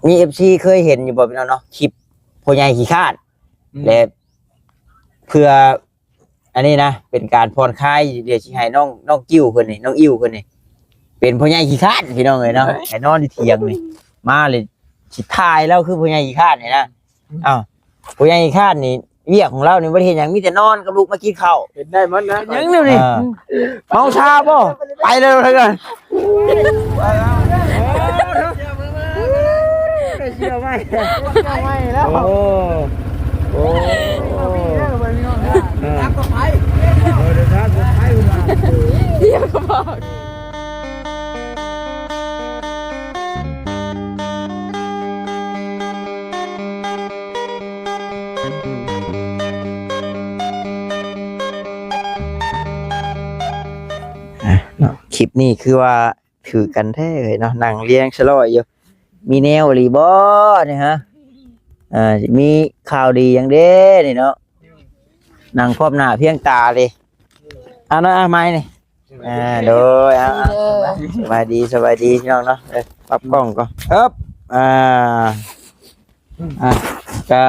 ມີເອັຟຊີເຄີຍເຫັນຢູ່ບໍ່ພີ່ນ້ອງເນາະ ຄລິບພໍ່ໃຫຍ່ຂີ້ຄ້ານ ອືມ ແລະ ເພື່ອ ອັນນີ້ນະ ເປັນການຜ່ອນຄາຍ ດຽວຊິໃຫ້ນ້ອງ ນ້ອງກິ້ວເພິ່ນນີ້ ນ້ອງອິ້ວເພິ່ນນີ້ ເປັນພໍ່ໃຫຍ່ຂີ້ຄ້ານພີ່ນ້ອງເອີຍເນາະ ໃຫ້ນອນຢູ່ຖຽງນີ້ ມາເລີຍ ຊິຖ່າຍລາວຄືພໍ່ໃຫຍ່ຂີ້ຄ້ານນີ້ນະ. ອ້າວ ຜູ້ໃຫຍ່ຂ້ານນີ້ ວຽກຂອງລາວນີ້ບໍ່ໄດ້ເຮັດຫຍັງ ມີແຕ່ນອນກັບລຸກມາກິນເຂົ້າ ເຮັດໄດ້ໝົດນະ ຫຍັງແນວນີ້ ອ່າ ເມົາຊາບໍ່? ໄປເລີຍເທື່ອ ໄດ້ເຊື່ອໃໝ່ ເຊື່ອໃໝ່ແລ້ວ ໂອ້ ໂອ້ ເອີ ເດີນທາງປອດໄພ ເດີນທາງປອດໄພ ດຽວກໍບອກ. ອ່ະເນາະ ຄລິບນີ້ຄືວ່າຖືກກັນແທ້ເລີຍເນາະ ນັ່ງລຽງສະຫຼອຍຢູ່ ມີແນວອີ່ຫຼີບໍ່ນີ້ຮະ? ອ່າ ມີຂ່າວດີຫຍັງເດ້ນີ້ເນາະ ນັ່ງພ້ອມໜ້າພຽງຕາເລີຍ ເອົາເນາະ ເອົາໄມ້ນີ້ ອ່າ ໂດຍ ອ່າ ອ່າ ສະບາຍດີ ສະບາຍດີພີ່ນ້ອງເນາະ ເອີ ປັບກ້ອງກ່ອນ ເອີບ ອ່າ ອ່າ ກະ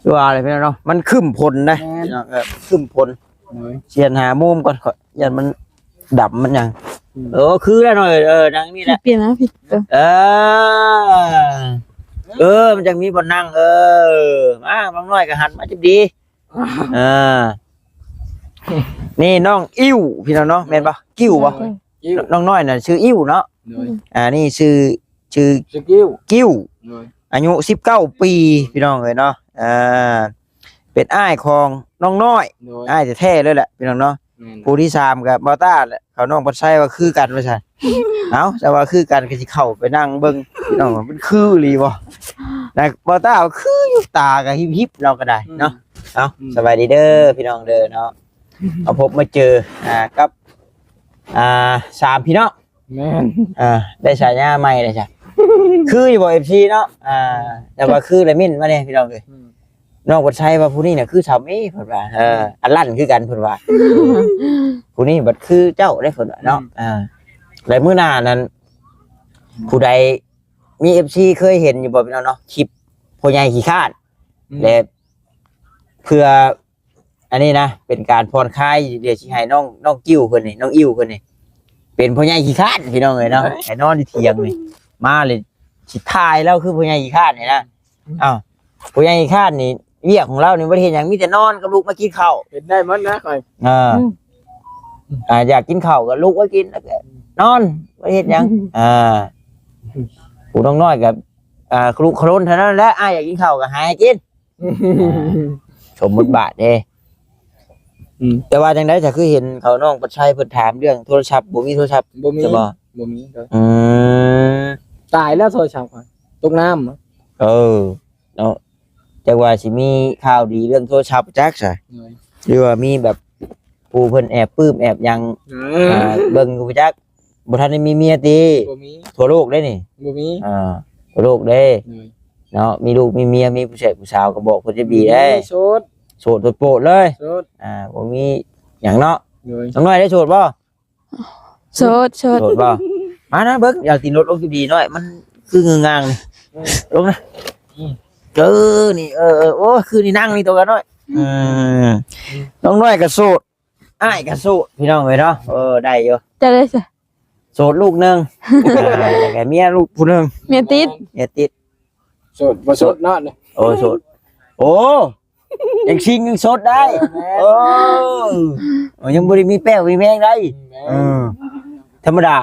ຄືວ່າແຫຼະພີ່ນ້ອງເນາະ ມັນຄຶ້ມຝົນນະ ແມ່ນ ພີ່ນ້ອງ ເອີ ຄຶ້ມຝົນ ໂດຍ ສຽນຫາມຸມກ່ອນ ຂ້ອຍຢ້ານມັນດຳມັນຫຍັງ ອືມ ເອີ ຄືແລ້ວເນາະ ເອີ ນັ່ງນີ້ແຫຼະ ປ່ຽນມາພີ່ ເອີ ເອີ ມັນຈັ່ງມີບ່ອນນັ່ງ ເອີ ມາ ນ້ອງນ້ອຍກໍຫັນມາຈັບດີ ອ່າ ນີ້ນ້ອງອິ້ວພີ່ນ້ອງເນາະ ແມ່ນບໍ່? ກິ້ວບໍ່? ໂດຍ ອິ້ວ ນ້ອງນ້ອຍນະຊື່ອິ້ວເນາະ ໂດຍ ອ່າ ນີ້ຊື່ ຊື່ ຊື່ກິ້ວ ກິ້ວ ໂດຍ ອາຍຸສິບເກົ້າປີພີ່ນ້ອງເອີຍເນາະ ອ່າ ເປັນອ້າຍຂອງນ້ອງນ້ອຍ ໂດຍ ອ້າຍແທ້ໆເລີຍແຫຼະພີ່ນ້ອງເນາະ ແມ່ນ ຜູ້ທີສາມກໍບ່າວຕ້າແຫຼະ ເຂົານ້ອງພັດໄຊວ່າຄືກັນວ່າຊັ້ນ ເອົ້າ ແຕ່ວ່າຄືກັນກໍຊິເຂົ້າໄປນັ່ງເບິ່ງພີ່ນ້ອງວ່າມັນຄືອີ່ຫຼີບໍ່ ນະ ບ່າວຕ້າວ່າຄືຢູ່ ຕາກໍຮິບໆ ລາວກໍໄດ້ເນາະ ອືມ ເອົ້າ ອືມ ສະບາຍດີເດີພີ່ນ້ອງເດີເນາະ ມາພົບມາເຈີ ອ່າ ກັບ ອ່າ ສາມພີ່ນ້ອງ ແມ່ນ ອ່າ ໄດ້ສາຍາໃໝ່ແລ້ວຈ້ະ ຄືຢູ່ບໍ່ ເອັຟຊີເນາະ ອ່າ ແຕ່ວ່າຄືລະມິ້ນມາແດ່ພີ່ນ້ອງເອີຍ ອືມ ນ້ອງເພິ່ນໃຊ້ວ່າຜູ້ນີ້ນະຄືສາວເມເພິ່ນວ່າ ເອີ ອັນລັນຄືກັນເພິ່ນວ່າ ຜູ້ນີ້ບັດຄືເຈົ້າເດ້ເພິ່ນວ່າເນາະ ອືມ ອ່າ ແລະມື້ໜ້ານັ້ນ ຜູ້ໃດມີເອັຟຊີເຄີຍເຫັນຢູ່ບໍ່ພີ່ນ້ອງເນາະ ຄລິບພໍ່ໃຫຍ່ຂີ້ຄ້ານ ອືມ ແລະ ເພື່ອ ອັນນີ້ນະ ເປັນການຜ່ອນຄາຍ ດຽວຊິໃຫ້ນ້ອງ ນ້ອງກິ້ວເພິ່ນນີ້ ນ້ອງອິ້ວເພິ່ນນີ້ ເປັນພໍ່ໃຫຍ່ຂີ້ຄ້ານພີ່ນ້ອງເອີຍເນາະ ໃຫ້ນອນຢູ່ຖຽງນີ້ ມາເລີຍ ຊິຖ່າຍລາວຄືພໍ່ໃຫຍ່ຂີ້ຄ້ານນີ້ນະ ອ້າວ ຜູ້ໃຫຍ່ຂີ້ຄ້ານນີ້ ວຽກຂອງລາວນີ້ບໍ່ໄດ້ເຮັດຫຍັງ ມີແຕ່ນອນກັບລຸກມາກິນເຂົ້າ ເຮັດໄດ້ໝົດນະຂ້ອຍ ເອີ ອ່າ ຢາກກິນເຂົ້າກໍລຸກມາກິນ ແລ້ວກໍນອນ ບໍ່ໄດ້ເຮັດຫຍັງ ອ່າ ຜູ້ນ້ອງນ້ອຍກໍ ອ່າ ຄະລຸຂະລົນເທົ່ານັ້ນແຫຼະ ອ້າຍຢາກກິນເຂົ້າກໍຫາໃຫ້ກິນ ອ່າ ສົມບົດບາດເດ້ ອືມ ແຕ່ວ່າຈັ່ງໃດ ຖ້າຄືເຫັນເຂົານ້ອງປະໄຊເພິ່ນຖາມເລື່ອງໂທລະສັບ ບໍ່ມີໂທລະສັບ ບໍ່ມີ ບໍ່ມີ ອືມ ຕາຍແລ້ວໂທລະສັບ ຕົກນ້ຳ ເອີ ເນາະ ຈັກວ່າຊິມີຂ່າວດີເລື່ອງໂທລະສັບຈັກຊະ ໂດຍ ຫຼືວ່າມີແບບຜູ້ເພິ່ນແອບປຶ້ມແອບຫຍັງ ເອີ ອ່າ ເບິ່ງຢູ່ຈັກ ບໍ່ທັນໄດ້ມີເມຍຕິ? ບໍ່ມີ ທົ່ວໂລກເດ້ນີ້ ບໍ່ມີ ອ່າ ທົ່ວໂລກເດ້ ໂດຍ ເນາະ ມີລູກມີເມຍ ມີຜູ້ຊາຍຜູ້ສາວກໍບອກເພິ່ນຈະດີເດ້ ໂສດ ໂສດໂປດໆເລີຍ ໂສດ ອ່າ ບໍ່ມີຫຍັງເນາະ ໂດຍ ນ້ອງນ້ອຍໄດ້ໂສດບໍ່? ໂສດ ໂສດ ໂສດບໍ່? ມານະເບິ່ງ ຢາກຕີນລົດລົງຢູ່ດີໜ້ອຍ ມັນຄືງືງງາງນີ້ ເອີ ລົງນະ ອືມ ເອີ ນີ້ ເອີ ເອີ ໂອ້ ຄືນີ້ນັ່ງນີ້ຕົວກັນໜ້ອຍ ອືມ ອືມ ນ້ອງນ້ອຍກໍໂສດ ອ້າຍກໍໂສດ ພີ່ນ້ອງເອີຍເນາະ ເອີ ໄດ້ຢູ່ ຈະໄດ້ຊະ ໂສດລູກໜຶ່ງ ອ່າ ແລ້ວກໍເມຍລູກຜູ້ໜຶ່ງ ເມຍຕິດ ເມຍຕິດ ໂສດບໍ່ໂສດເນາະ ໂອ້ ໂສດ ໂອ້ ຍັງຊິງຍັງໂສດໄດ້ ເອີ ແມ່ນ ໂອ້ ຍັງບໍ່ໄດ້ມີແປ້ວມີແມງໄດ້ ແມ່ນ ເອີ ທຳມະດາ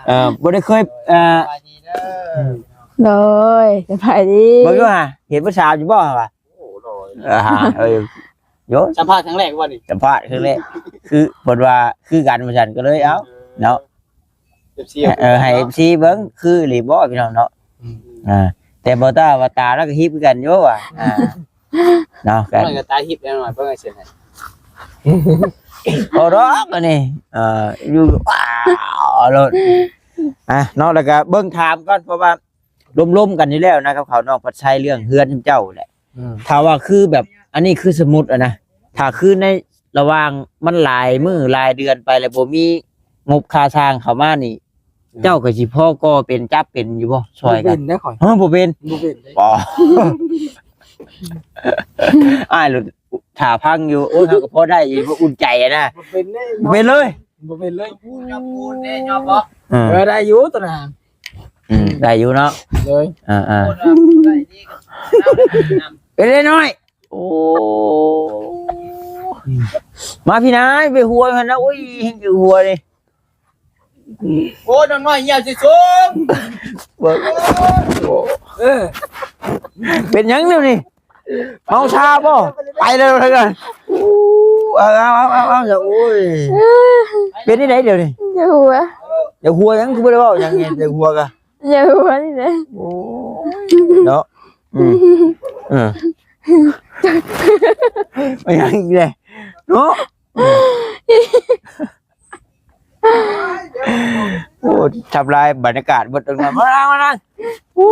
ເອີ ບໍ່ໄດ້ເຄີຍ ເອີ ໂດຍ ສະບາຍດີ ເບິ່ງດູຫາ ເຫັນຜູ້ສາວຢູ່ບໍ່ຫາວ່າ ໂອ້ ໂດຍ ອ່າ ເອີ ໂຍ ສຳພາດຄັ້ງແລກບໍ່ນີ້? ສຳພາດຄັ້ງແລກ ຄືເພິ່ນວ່າຄືກັນວ່າຊັ້ນ ກໍເລີຍເອົາເນາະ ເອັຟຊີ ເອີ ໃຫ້ເອັຟຊີເບິ່ງ ຄືອີ່ຫຼີບໍ່ພີ່ນ້ອງເນາະ ອືມ ອ່າ ແຕ່ບໍ່ຕາວ່າຕາລາວກໍຮິບຄືກັນຢູ່ວ່າ ອ່າ ເນາະ ກໍຕາຮິບແນ່ນອນ ເບິ່ງໃຫ້ເສຍໃຫ້ ບໍ່ດອກອັນນີ້ ເອີ ຢູ່ ວ້າວໂລດ ອ່າ ເນາະ ແລ້ວກໍເບິ່ງຖາມກ່ອນ ເພາະວ່າ ລົມໆກັນຢູ່ແລ້ວນະ ກັບເຂົານ້ອງພັດໄຊ ເລື່ອງເຮືອນເຈົ້າແຫຼະ ອືມ ຖ້າວ່າຄືແບບ ອັນນີ້ຄືສົມມຸດອະນະ ຖ້າຄືໃນລະຫວ່າງມັນຫຼາຍມື້ຫຼາຍເດືອນໄປ ແລ້ວບໍ່ມີງົບຄ່າສ້າງເຂົ້າມານີ້ ເຈົ້າກໍຊິພໍກໍ່ເປັນ ຈັບເປັນຢູ່ບໍ່? ຊ່ອຍກັນ ບໍ່ເປັນເດ້ຂ້ອຍ ເອີ ບໍ່ເປັນ ບໍ່ເປັນເດ້ ອໍ ອ້າຍ ຖ້າຟັງຢູ່ ໂອ້ຍ ເຮົາກໍພໍໄດ້ຢູ່ ບໍ່ອຸ່ນໃຈນະ ບໍ່ເປັນເດ້ ບໍ່ເປັນເລີຍ ບໍ່ເປັນເລີຍ ເອີ ເອີ ໄດ້ຢູ່ຕົວນັ້ນ ອືມ ໄດ້ຢູ່ເນາະ ໂດຍ ອ່າໆ ເປັນເດ້ນ້ອຍ ໂອ້ ມາພີ່ນາຍ ໄປຫົວຫັ້ນນະ ໂອ້ຍ ເຮັດຢູ່ຫົວນີ້ ໂອ້ຍ ນ້ອງນ້ອຍ ຫ່ຽວຊິສູງ ເບິ່ງ ເອີ ເປັນຫຍັງແນວນີ້ ເມົາຊາບໍ່? ໄປແລ້ວເທື່ອ ເອົາ ເອົາ ເອົາ ເອົາ ໂອ້ຍ ເປັນຈັ່ງໃດດຽວນີ້? ຢາກຫົວ ຢາກຫົວຫຍັງ? ຄືບໍ່ໄດ້ເວົ້າຫຍັງ ຢາກຫົວກະ ຢາກຫົວນີ້ແຫຼະ ໂອ້ຍ ເນາະ ອືມ ເອີ ເປັນຫຍັງອີກແຫຼະເນາະ ໂອ້ ທຳລາຍບັນຍາກາດເບິດ ມາ ມາ ມາ ໂອ້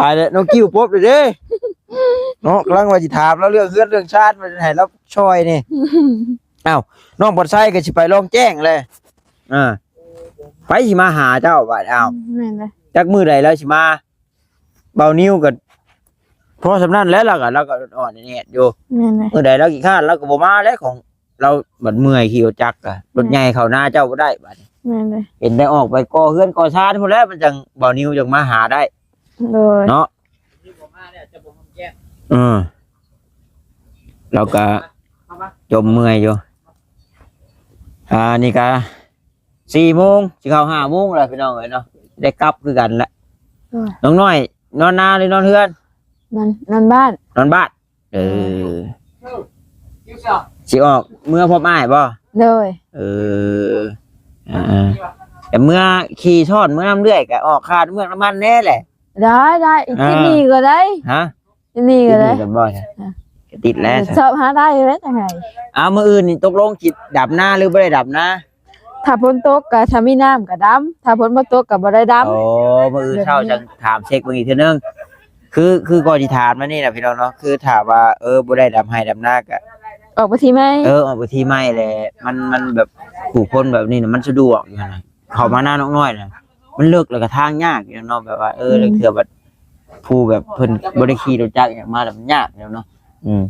ຕາຍແລ້ວ ນ້ອງກິ້ວປົບເດ້ ເນາະ ກຳລັງວ່າຊິຖາມລາວເລື່ອງເຮືອນເລື່ອງຊານ ວ່າໃຫ້ລາວຊ່ອຍນີ້ ອ້າວ ນ້ອງບອນໄຊກໍຊິໄປລອງແຈ້ງແຫຼະ ອ່າ ໃຜຊິມາຫາເຈົ້າບາດ ອ້າວ ແມ່ນເດ້ ຈັກມື້ໃດລາວຊິມາ ບ່າວນິວກໍພໍສ່ຳນັ້ນແຫຼະ ລາວກໍ ລາວກໍອ່ອນແອດຢູ່ ແມ່ນເດ້ ມື້ໃດລາວຂີ້ຄ້ານລາວກໍບໍ່ມາແຫຼະ ຂອງລາວບັດເມື່ອຍຂີ່ລົດຈັກກະ ອືມ ລົດໃຫຍ່ເຂົ້ານາເຈົ້າບໍ່ໄດ້ບາດນີ້ ແມ່ນເດ້ ເຫັນແຕ່ອອກໄປກໍ່ເຮືອນກໍ່ຊານພຸ້ນແຫຼະ ມັນຈັ່ງ ບ່າວນິວຈັ່ງມາຫາໄດ້ ໂດຍ ເນາະ ເອີ ລາວກໍຈົມເມື່ອຍຢູ່ ອ່າ ນີ້ກະ ສີ່ໂມງ ຊິເຂົ້າຫ້າໂມງແລ້ວພີ່ນ້ອງເອີຍເນາະ ໄດ້ກັບຄືກັນແຫຼະ ໂດຍ ນ້ອງນ້ອຍນອນນາຫຼືນອນເຮືອນ? ນອນ ນອນບ້ານ ນອນບ້ານ ເອີ ເອີ ຊິອອກເມືອພົບອ້າຍບໍ່? ໂດຍ ເອີ ອ່າໆ ແຕ່ເມືອຂີ່ຊ້ອນເມືອນຳເອື້ອຍ ກະອອກຄ່ານ້ຳເມືອກນ້ຳມັນແດ່ແຫຼະ ໄດ້ໆ ອີກ ອ່າ ທີ່ນີ້ກໍໄດ້ ຮະ? ທີ່ນີ້ກໍໄດ້ ຕິດນີ້ກັນບໍ່? ອ່າ ກໍຕິດແລ້ວ ຊອບຫາໄດ້ແລ້ວຈັ່ງໃດ ເອົາ ມື້ອື່ນນີ້ຕົກລົງຊິດຳນາ ຫຼືບໍ່ໄດ້ດຳນາ? ຖ້າຝົນຕົກກໍ ຖ້າມີນ້ຳກໍດຳ ຖ້າຝົນບໍ່ຕົກກໍບໍ່ໄດ້ດຳ ໂອ້ ມື້ອື່ນເຊົ້າຈັ່ງຖາມເຊັກເບິ່ງອີກເທື່ອໜຶ່ງ ຄື ຄືກໍຊິຖາມມານີ້ນະພີ່ນ້ອງເນາະ ຄືຖ້າວ່າ ເອີ ບໍ່ໄດ້ດຳໄຮ່ດຳນາກໍ ອອກໄປທີ່ໃໝ່ ເອີ ອອກໄປທີ່ໃໝ່ແຫຼະ ມັນ ມັນແບບ ຜູ້ຄົນແບບນີ້ນະ ມັນສະດວກຢູ່ຫັ້ນນະ ເຂົ້າມານານ້ອງນ້ອຍນະ ມັນເລິກ ແລ້ວກໍທາງຍາກຢູ່ເນາະ ແບບວ່າ ເອີ ອືມ ລາງເທື່ອບັດ ຜູ້ແບບເພິ່ນບໍ່ໄດ້ຂີ່ລົດຈັກຫຍັງມາ ແລ້ວມັນຍາກຢູ່ເນາະ ອືມ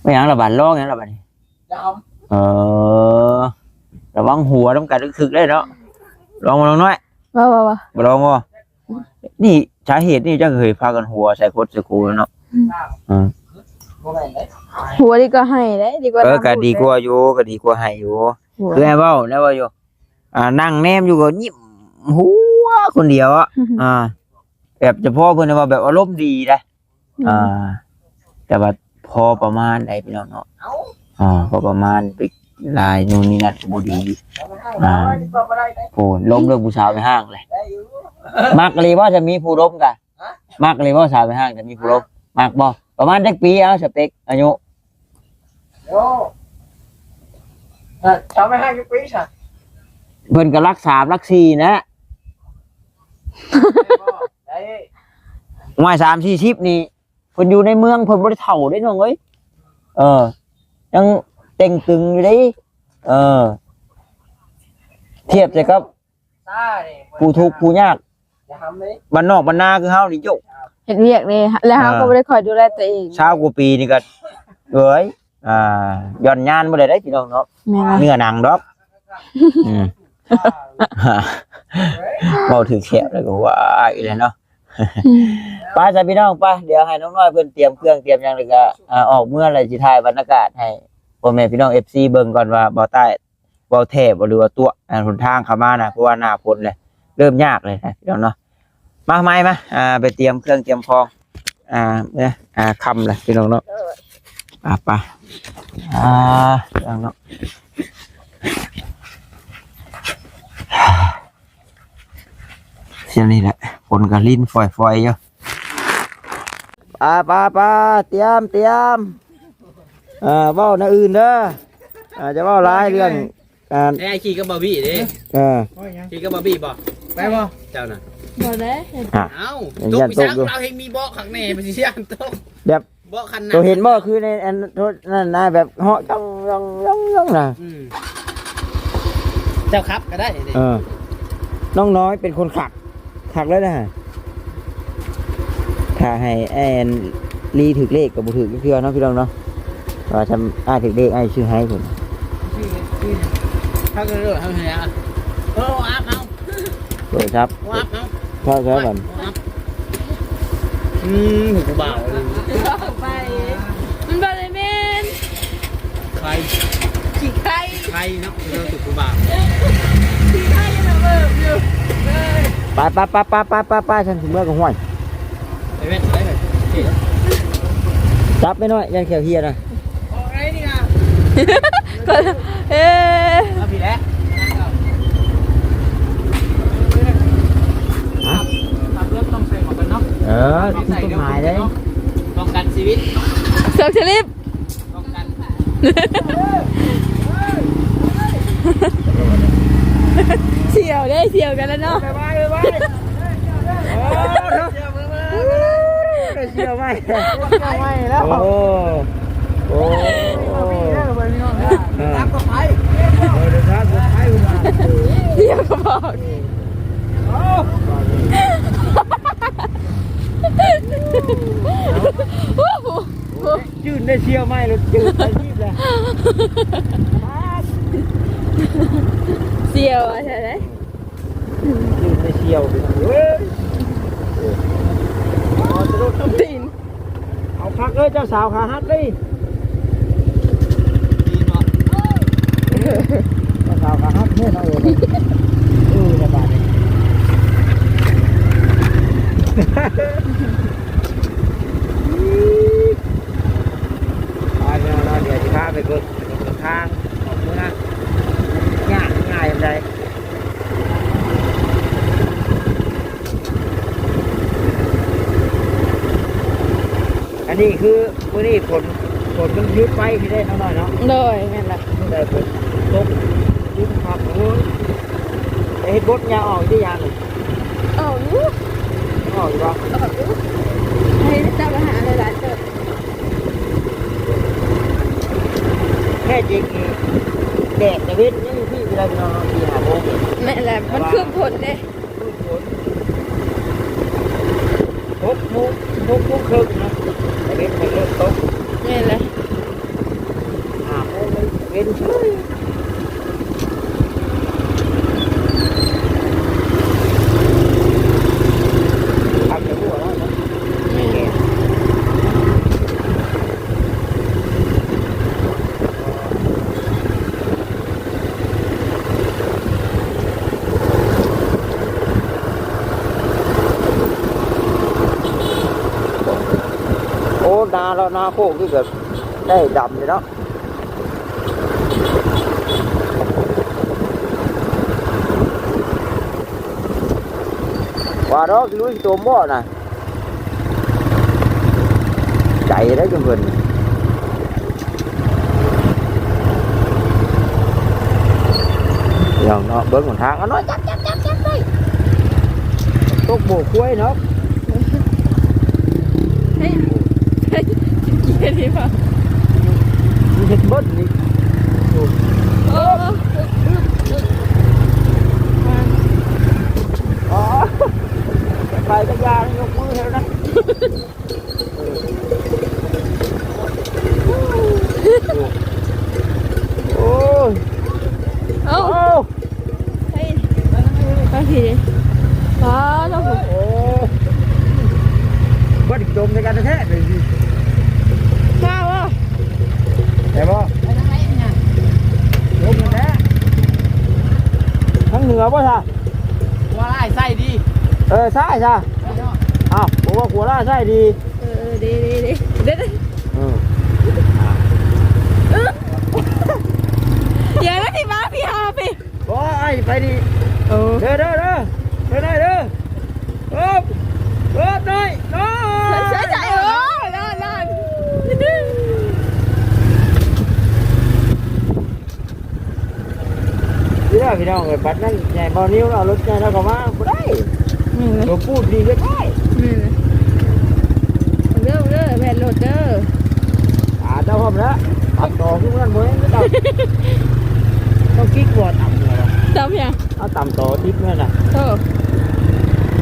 ແມ່ນຫຍັງລະບາດ ລອງຫຍັງລະບາດນີ້? ເອີ ລະວັງຫົວນຳກັນ ຄຶກໆ ເດ້ເນາະ ລອງບໍ່ ນ້ອງນ້ອຍ? ບໍ່ ບໍ່ ບໍ່ ບໍ່ລອງບໍ່? ນີ້ສາເຫດນີ້ຈັກເຄີຍພາກັນຫົວໃສ່ຄົດໃສ່ຄູເນາະ ອືມ ອືມ ຫົວດີກວ່າໄຫ້ເດ້ ດີກວ່າ ເອີ ກໍດີກວ່າຢູ່ ກໍດີກວ່າໄຫ້ຢູ່ ຫົວ ຄືໃຫ້ເວົ້າແນວວ່າຢູ່ ອ່າ ນັ່ງແນມຢູ່ກໍຍິ້ມຫົວຄົນດຽວອະ ອ່າ ແບບສະເພາະເພິ່ນວ່າແບບອາລົມດີໄດ໋ ອືມ ອ່າ ແຕ່ວ່າພໍປະມານໄດ໋ພີ່ນ້ອງເນາະ ອ່າ ພໍປະມານ ໄປຫຼາຍໂນ່ນນີ້ນັ້ນກໍບໍ່ດີ ອ່າ ໂອ້ ລົມເລື່ອງຜູ້ສາວໄປຫ້າງເລີຍ ມັກອີ່ຫຼີບໍ່ ຈະມີຜູ້ລົມກະ ມັກອີ່ຫຼີບໍ່ ສາວໄປຫ້າງ ຈະມີຜູ້ລົມ ມັກບໍ່? ປະມານຈັກປີ? ເອົາ ສະເປັກ ອາຍຸ ໂອ້ ເອີ ສາວໄປຫ້າງຈັກປີຊະ? ເພິ່ນກໍຫຼັກສາມ ຫຼັກສີ່ນະ ໄດ້ ຫວາຍ ສາມສີ່ສິບນີ້ ເພິ່ນຢູ່ໃນເມືອງ ເພິ່ນບໍ່ໄດ້ເຖົ້າເດ້ນ້ອງເອີຍ ເອີ ຍັງເຕັງຕຶງຢູ່ເດ້ ເອີ ທຽບໃສ່ກັບ ຜູ້ທຸກຜູ້ຍາກ ບ້ານນອກບ້ານນາຄືເຮົານີ້ໂຍກ ເຮັດວຽກເດ້ ແລ້ວເຮົາກໍ ອ່າ ບໍ່ໄດ້ຄ່ອຍດູແລຕົວເອງ ຊາວກວ່າປີນີ້ກໍ ເອີຍ ອ່າ ຢ່ອນຍານບໍ່ໄດ້ເດ້ພີ່ນ້ອງເນາະ ແມ່ນລະ ເນື້ອໜັງດອກ ອືມ ເວົ້າຖືກແຄບແລ້ວກໍວ່າອີກແລ້ວເນາະ ອືມ ໄປຊະພີ່ນ້ອງ ໄປ ດຽວໃຫ້ນ້ອງນ້ອຍເພິ່ນຕຽມເຄື່ອງຕຽມຫຍັງ ແລ້ວກໍ ອ່າ ອອກເມືອ ແລ້ວຊິຖ່າຍບັນຍາກາດໃຫ້ພໍ່ແມ່ພີ່ນ້ອງ ເອັຟຊີ ເບິ່ງກ່ອນວ່າ ບໍ່ໃຕ້ ເວົ້າແທ້ບໍ່ ຫຼືວ່າຕົວະ ອັນຫົນທາງເຂົ້າມານະ ເພາະວ່າໜ້າຝົນແຫຼະ ເລີ່ມຍາກເລີຍນະພີ່ນ້ອງເນາະ ມາໃໝ່ມາ ອ່າ ໄປຕຽມເຄື່ອງຕຽມຂອງ ອ່າ ເນຍ ອ່າ ຄ່ຳແລ້ວພີ່ນ້ອງເນາະ ອ່າ ໄປ ອ່າ ພີ່ນ້ອງເນາະ ຊ່ວງນີ້ແຫຼະ ຝົນກໍລິນຝອຍໆຢູ່ ປາ ປາ ປາ ຕຽມ ຕຽມ ເອີ ເວົ້າແນວອື່ນເດີ ອ່າ ຈະເວົ້າຫຼາຍເລື່ອງ ອ່າ ແຕ່ຂີ່ກັບບາບີເດ້ ເອີ ຂີ່ກັບບາບີບໍ່? ໄປບໍ່? ເຈົ້ານະ ບໍ່ໄດ້ ອ່ະ ເອົ້າ ຕົກໄປຊັ້ນ ຕົກຢູ່ ລາວເຮັດມີເບາະຂ້າງໃນ ມັນຊິຢ້ານຕົກ ແບບ ເບາະຄັນໜັກ ໂຕເຫັນບໍ່? ຄືໃນອັນ ໂທດນັ້ນນະ ແບບເຫາະ ຈ້ອງໆໆໆນະ ອືມ ເ เจ้าขับก็ได้นี่ เออ น้องน้อยเป็นคนขับ คักเลยนะ ถ้าให้แอนลีถืกเลขก็บ่ถืกจักเทื่อเนาะพี่น้องเนาะ ว่าทำ อ้ายถืกเลข อ้ายซื้อให้พุ่น เขาก็เลือกทำไงอ่ะ เออ อัพเอา โทรศัพท์ อัพเอา เข้าใช้บัด อืม ผู้บ่าวเลย ไป มันบ่ได้แม่น ไข่ ขี้ไข่ ไข่เนาะ เออ ผู้บ่าว ขี้ไข่ยังเบิกอยู่ เอ้ย ไป ไป ไป ไป ไป ไป ไป ฉันสิเมือกับห้วย ไปเว้น ไปเว้น จับไปหน่อย ยันแขวเฮียนะ ออกไงนี่อ่ะ เอ๊ะ เอาผิดแล้ว ฮะ ขับรถต้องใส่หมวกกันน็อก เออ ผิดกฎหมายเด้ ป้องกันชีวิต เสือกสลิป ป้องกัน เสี่ยวเด้ เสี่ยวกันแล้วเนาะ บ๊ายบาย บ๊ายบาย เสี่ยวใหม่ เสี่ยวใหม่แล้ว โอ้ โอ้ เออ เดี๋ยวทางสุดท้าย เดี๋ยวทางสุดท้าย เดี๋ยวก็บอก โอ้ โอ้โห จื้นได้เสี่ยวใหม่แล้ว จื้นไปรีบเลย เสี่ยวอะ ใช่ไหม ยืนไปเสี่ยวไปเว้ย ตีน เอาคักเอ้ย เจ้าสาวขาหักเด้ย เจ้าสาวขาหักเด้ย เนาะเอ้ย เออ ระบาดนี่ ไปเนาะ เดี๋ยวสิพาไปเบิ่ง ทางออกเมือง ยากง่ายปานใด อันนี้คือมื้อนี้ฝน ฝนมันหยุดไปที่ได้น้อยๆ เนาะ โดย แม่นละ มื้อใดฝนตก หยุดพัก โอ้ย ไปเฮ็ดบดยาออกอีกหรือยังนี่ ออกอยู่ ออกอยู่บ่ ออกอยู่ ให้เจ้าไปหาหลายๆเติบ แท้จริงนี่แดดตะเว็นยังอยู่พี้อยู่ได้พี่น้องเนาะ สี่ห้าโมงนี่ แม่นแหละ มันครึ้มฝนเด้ ครึ้มฝน หกโมง หกโมงครึ่งนะ ตะเว็นมันเริ่มตก แม่นแหละ ห้าโมงเลยตะเว็นเฉย ໂອ້ ນາລະນາໂຄກນີ້ກໍໄດ້ດຳເດ້ເນາະ ວ່າດອກ ຊິລຸຍຊິຕົມບໍ່ນະ? ໄກເດ້ຈຸເພິ່ນ ພີ່ນ້ອງເນາະ ເບິ່ງຫົນທາງ ເອົາໜ້ອຍ ຈັບ ຈັບ ຈັບ ຈັບໄດ້ ຕົກໂບກຄວາຍເນາະ ເຮັດເກຍດີບໍ່? ເຮັດເບິດນີ້ ໂອ້ ອໍ ໄປກັບຢາ ຍົກມືໃຫ້ແລ້ວນະ ໂອ້ຍ ເອົ້າ ເອີ ໂອ້ ບໍ່ໄດ້ຈົມໃສ່ກັນແທ້ໆ ເລີຍ ມາບໍ່ ໄດ້ບໍ່ ໄປທາງໃດນີ້ ຈົມແທ້ ທາງເໜືອບໍ່ຊະ ຂົວລາຍໃສ່ດີ ເອີ ຊ້າຍຊະ ອ້າວ ບອກວ່າຂົວລາຍໃສ່ດີ ເອີ ເອີ ເດ້ ເດ້ ເດ້ ເອີ ເອີ ຢ່ານະ ທີ່ມາ ພີ່ ເອົາ ພີ່ ບໍ່ ອ້າຍໄປນີ້ ເອີ ເດີ ເດີ ເດີ ເດີ ເດີ ເອີ ເອີ ນ້ອຍ ນ້ອຍ ໃສ່ ໃສ່ ໃສ່ ເອີ ລອດ ລອດ ນີ້ລະພີ່ນ້ອງເອີຍ ບັດນັ້ນໃຫຍ່ ເບົານິວເອົາລົດໃຫຍ່ລາວກໍມາບໍ່ໄດ້ ແມ່ນແຫຼະ ລົດປູດນີ້ເຮັດໄດ້ ແມ່ນແຫຼະ ເດີ ເດີ ແວ່ນລົດເດີ ອ່າ ເຈົ້າພ້ອມແລ້ວ ປັບຕໍ່ຄືນັ້ນບໍ່ແມ່ນ ຕ້ອງກິກບໍ່ຕຳເນາະ. ຕຳຫຍັງ? ເອົາຕຳຕໍ່ດິບນັ້ນນະ. ເອີ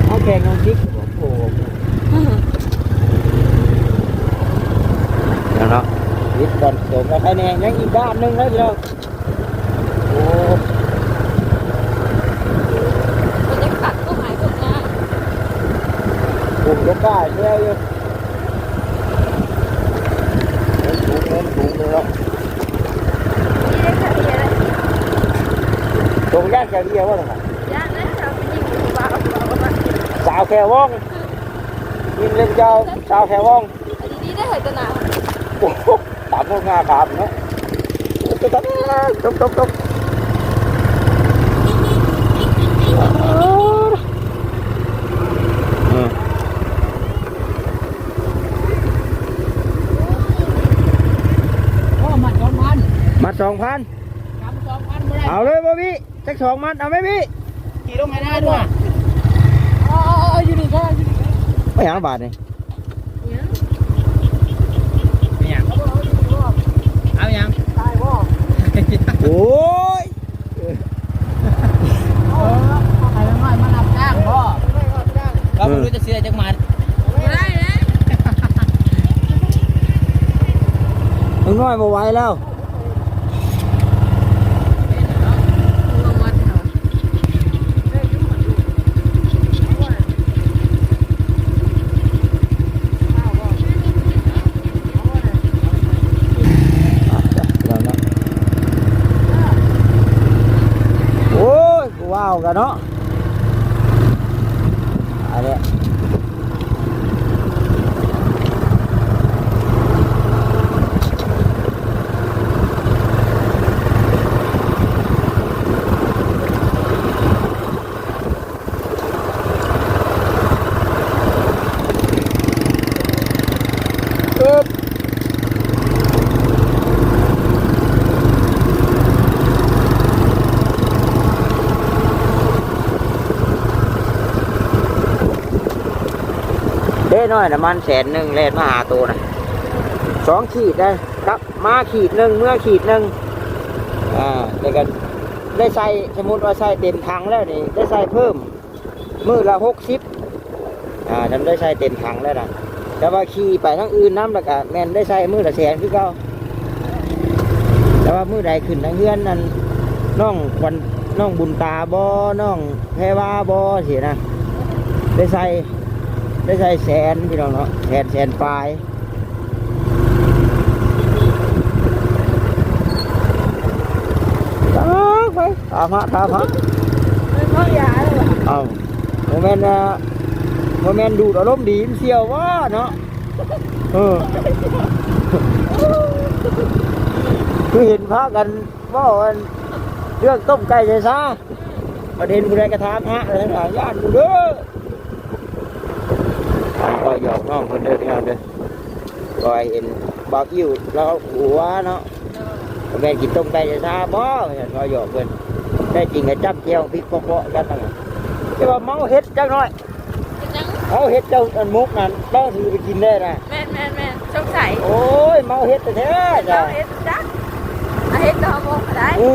ເອົາແກງນ້ຳພຣິກ ໂອ້ໂຫ ແລ້ວເນາະ ດິບກ່ອນ ໂດນເອົາໄປແດ່ ຍັງອີກດ້ານໜຶ່ງເດ້ພີ່ນ້ອງ. ໂອ້ ເພິ່ນຍັງຕັດຕົ້ນໄມ້ຕົ້ນຫຍ້າ ປູກດອກກ້າແຊວຢູ່. ເງິນສູງ ເງິນສູງເລີຍເນາະ. ຕົງຢ້ານແກວເຫຍວ່າຊັ້ນນະ. ຢ້ານແລ້ວ ຜູ້ຍິງຜູ້ບ່າວ ສາວແຄວອງ ຍິງເລ່ນເຈົ້າ ສາວແຄວອງ. ອັນນີ້ໄດ້ເຮີຍຕະໜາ. ໂອ້ໂຫ ຕາມໂລດງາຂາມເນາະ. ໂອ້ ຕົກ ຕົກ ຕົກ ຕົກ ຕົກ. ອືມ ໂອ້ ມັດສອງພັນ ມັດສອງພັນ ກຳສອງພັນບໍ່ໄດ້. ເອົາເລີຍ ບໍ່ມີ ຈັກສອງມັດ ເອົາແມ່ພີ່. ຂີ່ລົງໃຫ້ໜ້າດ້ວຍ. ເອົາ ເອົາ ເອົາ ຢູ່ນີ້ກໍ ຢູ່ນີ້ກໍ. ໄປຫາບາດນີ້ ຫຍັງ ເປັນຫຍັງ? ເອົາຫຍັງ? ຕາຍບໍ່? ໂອ້ຍ ເອີ ເອົາໄປນ້ອຍມາຮັບຈ້າງບໍ່? ເອີ ເຮົາບໍ່ຮູ້ຈະເສຍຈັກໝັດ. ບໍ່ໄດ້ເດ້ ລຸງນ້ອຍບໍ່ໄຫວແລ້ວ. ໂອ້ຍ ຜູ້ບ່າວກະເນາະ ອັນນີ້. ເດ້ ນ້ອຍ ນ້ຳມັນແສນໜຶ່ງ ແລ່ນມາຫາໂຕນະ ສອງຂີດໄດ໋ ກັບມາຂີດໜຶ່ງ ເມືອຂີດໜຶ່ງ. ອ່າ ແລ້ວກໍໄດ້ໃຊ້ ສົມມຸດວ່າໃຊ້ເຕັມຖັງແລ້ວນີ້ ໄດ້ໃຊ້ເພີ່ມມື້ລະຫົກສິບ. ອ່າ ນຳໄດ້ໃຊ້ເຕັມຖັງແລ້ວນະ ແຕ່ວ່າຂີ່ໄປທາງອື່ນນຳ ແລ້ວກະແມ່ນໄດ້ໃຊ້ມື້ລະແສນຄືເກົ່າ. ແຕ່ວ່າມື້ໃດຂຶ້ນທາງເຮືອນນັ້ນ ນ້ອງຂວັນ ນ້ອງບຸນຕາບໍ ນ້ອງແພວາບໍ ຊີ້ນະ ໄດ້ໃຊ້ ໄດ້ໃຊ້ແສນ ພີ່ນ້ອງເນາະ ແສນ ແສນປາຍ. ຕາກໄປ ຖາມຫາ ຖາມຫາ ເປັນເມົາຢາເລີຍຫວາ? ເອົ້າ ບໍ່ແມ່ນ ບໍ່ແມ່ນດູດອາລົມດີ ມັນສ່ຽວຫວາເນາະ? ເອີ ຄືເຫັນພາກັນເວົ້າອັນເລື່ອງຕົ້ມໄກ່ໃສ່ຊາ ບັດເຫັນຜູ້ໃດກະຖາມຫາ ແລ້ວຫາ ຢ້ານຢູ່ເດີ. ກໍຢອກນ້ອງເພິ່ນເດີ ພີ່ນ້ອງເດີ ກໍໃຫ້ເຫັນບ່າວອິ້ວລາວຫົວເນາະ ບໍ່ແມ່ນກິນຕົ້ມໄກ່ຊາບໍ່ ວ່າຊັ້ນ ກໍຢອກເພິ່ນ ແທ້ຈິງກະຈ້ຳແຈ່ວພິກເປາະໆກັນນັ້ນແຫຼະ. ແຕ່ວ່າເມົາເຫັດຈັກໜ້ອຍ ເປັນຫຍັງ? ເອົາເຫັດເຈົ້າອັນໝົກນັ້ນ ລອງຖືໄປກິນແດ່ນະ. ແມ່ນໆໆ ສົງໄສ ໂອ້ຍ ເມົາເຫັດແທ້ໆ ເມົາເຫັດຈັກ ເອົາເຫັດກໍເອົາໝົກກໍໄດ້. ອື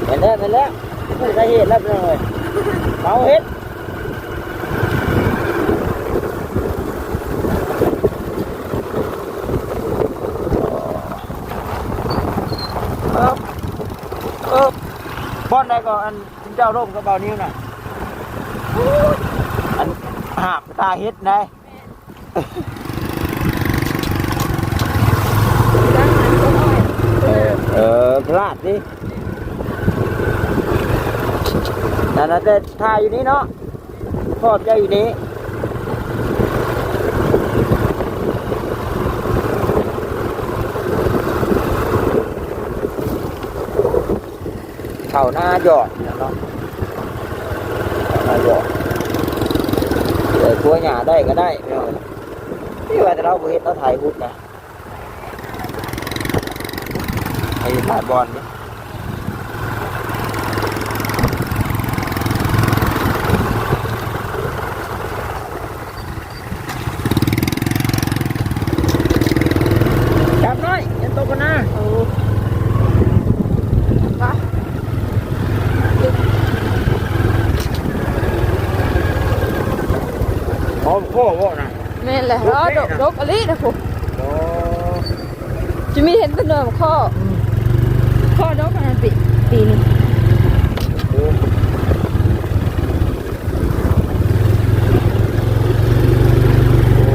ແມ່ນແລ້ວ ແມ່ນແລ້ວ ຮູ້ສາເຫດແລ້ວ ພີ່ນ້ອງເອີຍ ເມົາເຫັດ. ເອີ ເອີ ບ່ອນໃດກໍອັນ ເຈົ້າລົມກັບບ່າວນິວນະ ອັນຫາບຕາເຫັດໄດ໋. ເອີ ພລາດຕິ ນັ້ນນະ ແຕ່ຖ້າຢູ່ນີ້ເນາະ ຂອບໃຈຢູ່ນີ້. ເຂົ້ານາຢອດເນາະ ນາຢອດ ເອີ ຕົວຫຍ້າໄດ້ກໍໄດ້ ພີ່ນ້ອງເອີຍ. ນີ້ວ່າແຕ່ລາວບໍ່ເຮັດ ລາວໄຖບຸດນະ ໄຖຫຼາຍບ່ອນເດ້. ຈັບໜ້ອຍ ຢ່າຕົກກັນນະ. ໂອ້ ໄປ ໄປ ບໍ່ນະ ແມ່ນແຫຼະ ດອກ ດອກອີ່ຫຼີນະພຸ້ນ. ໂອ້ ຈະມີເຫັນແຕ່ໜ່ວຍໝາກຄໍ່ ອືມ ຄໍ່ດອກຂະໜາດປີ ປີນີ້. ໂອ້ ໂອ້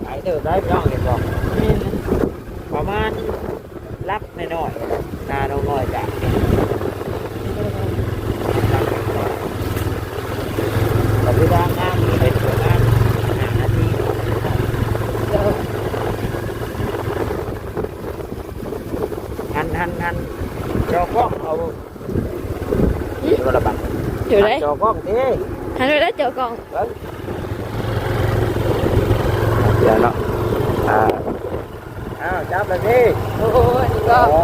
ຫຼາຍເຕີບໄດ໋ ພີ່ນ້ອງ ເຫັນບໍ່? ແມ່ນ ປະມານຫຼັກ ນ້ອຍໆ ນານ້ອງນ້ອຍກະ ກະຄືວ່າງາມຢູ່ ເປັນປະມານຫ້ານາທີ. ຫັນ ຫັນ ຫັນ ຈໍກ້ອງເອົາ ເຫັນບໍ່ລະບັດ ເຫັນໃດ ຈໍກ້ອງຕິ ຫັນໄປໄດ້ຈໍກ້ອງ ເບິ່ງ ດຽວເນາະ ອ່າ ອ້າວ ຈັບແລ້ວຕິ ໂອ້ຍ ນີ້ກໍ ອໍ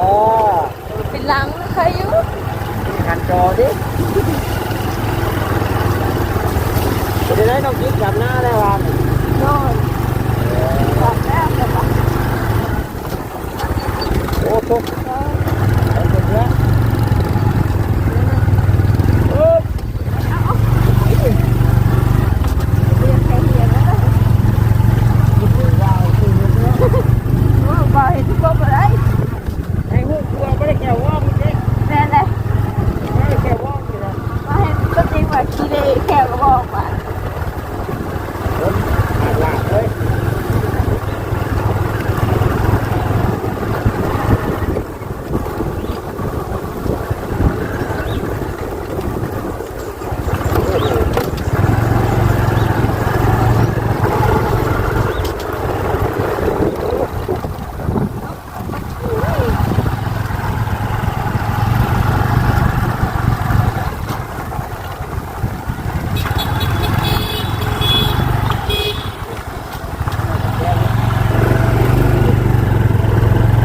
ເປັນຫຼັງໃຄຢູ່ ຫັນຈໍຕິ ເປັນຈັ່ງໃດ ນ້ອງຈິດ ກັບນາແລ້ວຫວາ? ໂດຍ ກັບແລ້ວ ໂອ້ໂຫ ເອີ ເອົາ ເອົາ ເອົາ ໂອ້ ບໍ່ເຫັນຄືກົບບໍ່ໄດ້ ໃຫ້ຮູ້ຕົວບໍ່ໄດ້ແຂ້ວວອງເດ້ ແມ່ນແຫຼະ ບໍ່ໄດ້ແຂ້ວວອງນີ້ນະ ມາເຫັນຕົວຈິງວ່າຂີ້ເລແຂ້ວກະບໍ່ອອກບາດ.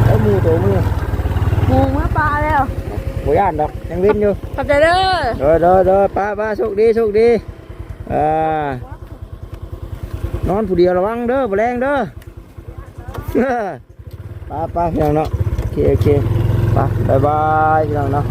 ເອີ ໝູ່ໂຕມື້ ໝູ່ເມືອປ່າແລ້ວ ບໍ່ຢ້ານດອກ ຍັງເວັນຢູ່ ຂອບໃຈເດີ ໂດຍ ໂດຍ ໂດຍ ໄປ ໄປ ໂຊກດີ ໂຊກດີ ອ່າ ນອນຜູ້ດຽວລະວັງເດີ ບໍ່ແລງເດີ. ໄປ ໄປ ພີ່ນ້ອງເນາະ ໂອເຄ ໂອເຄ ໄປ ບາຍບາຍ ພີ່ນ້ອງເນາະ.